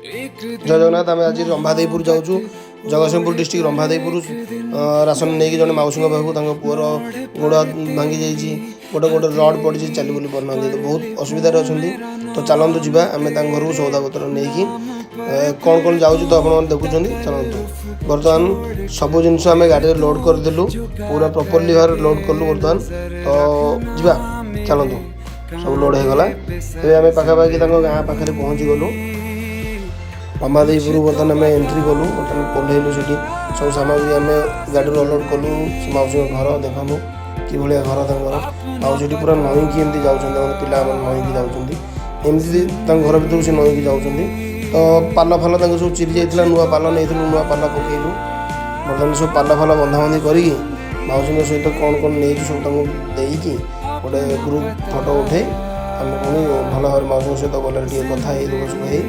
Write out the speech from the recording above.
ଜୟ ଜଗନ୍ନାଥ। ଆମେ ଆଜି ରମ୍ଭାଦେଇପୁର ଯାଉଛୁ, ଜଗତସିଂହପୁର ଡିଷ୍ଟ୍ରିକ୍ଟ ରମ୍ଭାଦେଇପୁର। ରାସନ ନେଇକି ଜଣେ ମାଉସୀଙ୍କ ପାଖକୁ। ତାଙ୍କ ପୁଅର ଗୋଡ଼ ଭାଙ୍ଗି ଯାଇଛି, ଗୋଟେ ଗୋଟେ ରଡ଼ ପଡ଼ିଛି, ଚାଲି ବୁଲି ପାରୁନାହାନ୍ତି, ତ ବହୁତ ଅସୁବିଧାରେ ଅଛନ୍ତି। ତ ଚାଲନ୍ତୁ ଯିବା ଆମେ ତାଙ୍କ ଘରକୁ ସଉଦାପତ୍ର ନେଇକି। କ'ଣ କ'ଣ ଯାଉଛି ତ ଆପଣମାନେ ଦେଖୁଛନ୍ତି। ଚାଲନ୍ତୁ, ବର୍ତ୍ତମାନ ସବୁ ଜିନିଷ ଆମେ ଗାଡ଼ିରେ ଲୋଡ଼ କରିଦେଲୁ, ପୁରା ପ୍ରପରଲି ଭାବରେ ଲୋଡ଼ କଲୁ। ବର୍ତ୍ତମାନ ତ ଯିବା, ଚାଲନ୍ତୁ। ସବୁ ଲୋଡ଼ ହେଇଗଲା। ଏବେ ଆମେ ପାଖାପାଖି ତାଙ୍କ ଗାଁ ପାଖରେ ପହଞ୍ଚିଗଲୁ। ରମାଦେଇପୁର ବର୍ତ୍ତମାନ ଆମେ ଏଣ୍ଟ୍ରି କଲୁ। ବର୍ତ୍ତମାନ ଓହ୍ଲେଇଲୁ ସେଠି, ସବୁ ସାମଗ୍ରୀ ଆମେ ଗାଡ଼ିରୁ ଅନଲୋଡ଼ କଲୁ। ସେ ମାଉସୀଙ୍କ ଘର ଦେଖନ୍ତୁ, କିଭଳିଆ ଘର ତାଙ୍କର। ମାଉସୀ ଏଠି ପୁରା ନଇଁକି ଏମିତି ଯାଉଛନ୍ତି, ତାଙ୍କର ପିଲାମାନେ ନଇଁକି ଯାଉଛନ୍ତି ଏମିତି। ତାଙ୍କ ଘର ଭିତରକୁ ସେ ନଇଁକି ଯାଉଛନ୍ତି। ତ ପାଲ ଫାଲ ତାଙ୍କ ସବୁ ଚିରି ଯାଇଥିଲା, ନୂଆ ପାଲ ନେଇଥିଲୁ, ନୂଆ ପାଲ ପକେଇଲୁ। ବର୍ତ୍ତମାନ ସବୁ ପାଲ ଫାଲ ବନ୍ଧାବନ୍ଧି କରିକି ମାଉସୀଙ୍କ ସହିତ କ'ଣ କ'ଣ ନେଇଛୁ ସବୁ ତାଙ୍କୁ ଦେଇକି ଗୋଟେ ଗ୍ରୁପ୍ ଫଟୋ ଉଠେଇ ଆମେ ପୁଣି ଭଲ ଭାବରେ ମାଉସୀଙ୍କ ସହିତ ଭଲରେ ଟିକେ କଥା ହେଇ, ଦୁଃଖ ସୁଖ ହେଇ